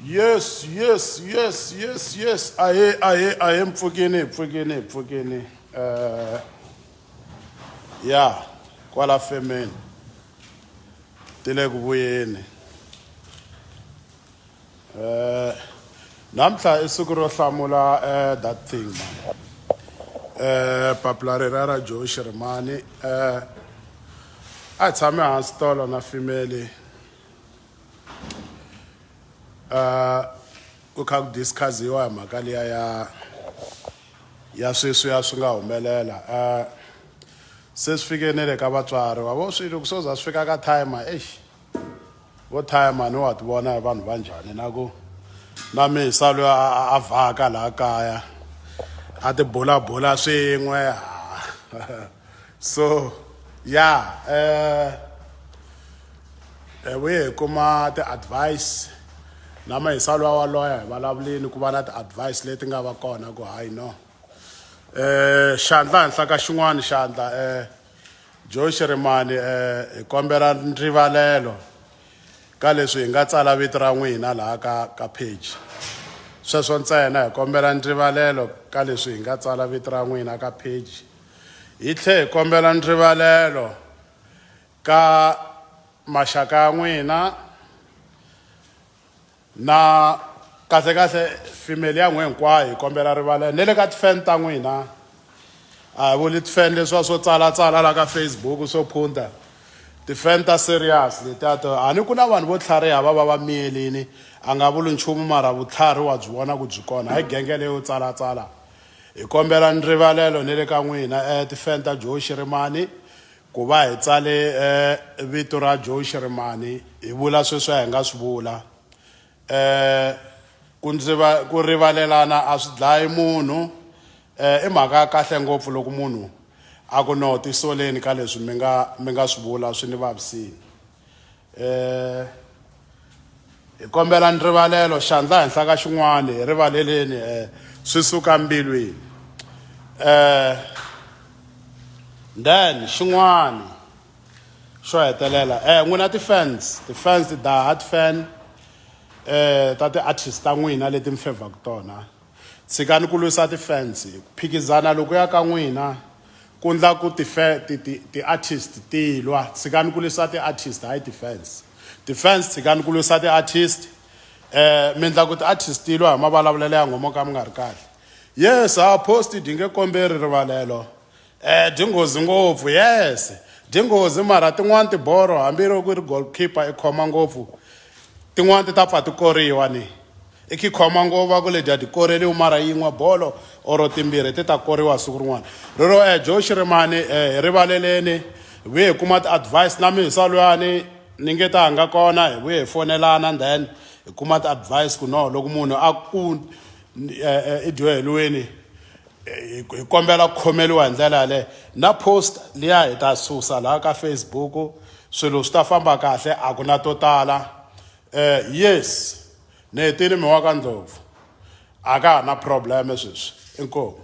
Yes, yes, yes, yes, yes. Ahe, ahe, ahe, mpfukini, mpfukini, mpfukini. Ya, kwala femeni. Ti le ku vuyeni. Namuntlha i siku ro hlamula that thing man. Papila rera ra Joe Shirimani. A hi tshame hansi tolo na female. Ku kha ku discussiwa hi mhaka liya ya ya sweswiya swi nga humelela se swi fike ne le ka vatswari wa vo swilo ku swo za swi fika ka timer eish vo timer ni wa ti vona hi vanhu va njhani na ku na misa loyi a vhaka laha kaya a ti bulabula swin'we so ya Hi vuye hi kuma ti-advice na mahisa luwa wa loya hi vulavulini ku va na ti-advice leti nga va kona ku hayi no xandla henhla ka xin'wana xandla Joe Shirimani hi kombela nrivalelo ka leswi hi nga tsala vito ra n'wina laha ka ka page sweswo ntsena hi kombela nrivalelo ka leswi hi nga tsala vito ra n'wina ka page hi tlhe hi kombela nrivalelo Ka maxaka ya n'wina na kahle kahle female ya n'we hinkwayo hi kombela rivalelo ne le ka ti-fan ta n'wina a hi vuli ti-fan leswiwa swo tsalatsala la ka Facebook swo phunta ti-fan ta serious letiya to a ni ku na vanhu vo tlhariha va va va miyelini a nga vuli nchumu mara vutlhari wa byi vona ku byi kona hayi genge leyo tsalatsala hi kombela nrivalelo ne le ka n'wina ti-fan ta Joe Shirimani Ku va hi tsale vito ra Joe Shirimani hi vula sweswi a hi nga swi vula. Ku ndzi va ku rivalelana a swi dlayi munhu. I mhaka ya kahle ngopfu loko munhu a ku no tisoleni ka leswi mi nga mi nga swi vula swi ni vavisini. Hi kombela nrivalelo xandla henhla ka xin'wana hi rivaleleni swi suka mbilwini. Then xin'wana xo hetelela n'wina ti-fans ti-fans ti-die hard fan ta ti-artist ta n'wina leti mi fevhaku tona tshikani ku lwisa ti-fans ku phikizana lokuya ka n'wina ku ndla ku ti-artist ti lwa tshikani ku lwisa ti-artist hayi ti-fans ti-fans tshikani ku lwisa ti-artist mi ndla ku ti-artist ti lwa hi mavulavulelo ya nghomo ka mi nga ri kahle yes a post di nge komberi rivalelo dyi nghozi ngopfu yes dyi nghozi mara tin'wani tiboro hambi ro ku ri goalkeeper i khoma ngopfu tin'wani ti ta pfa ti koriwa ni i khi khoma ngopfu va ku ledya ti koreliwi mara yin'we bolo oro timbirhi ti ta koriwa siku rin'wana rero Joe Shirimani hi rivaleleni hi vuye hi kuma ti-advice na mihisa luyani ni nge ta nga kona hi vuye hi fonelana then hi kuma ti-advice ku no loko munhu a ku i dyoheliweni hi kombela ku khomeliwa hi ndlela yaleyo na post liya hi ta susa laha ka Facebook swilo swi ta famba kahle a ku na to tala yes ni hetile mi wa ka Ndlopfu a ka ha na problem sweswi inkomu.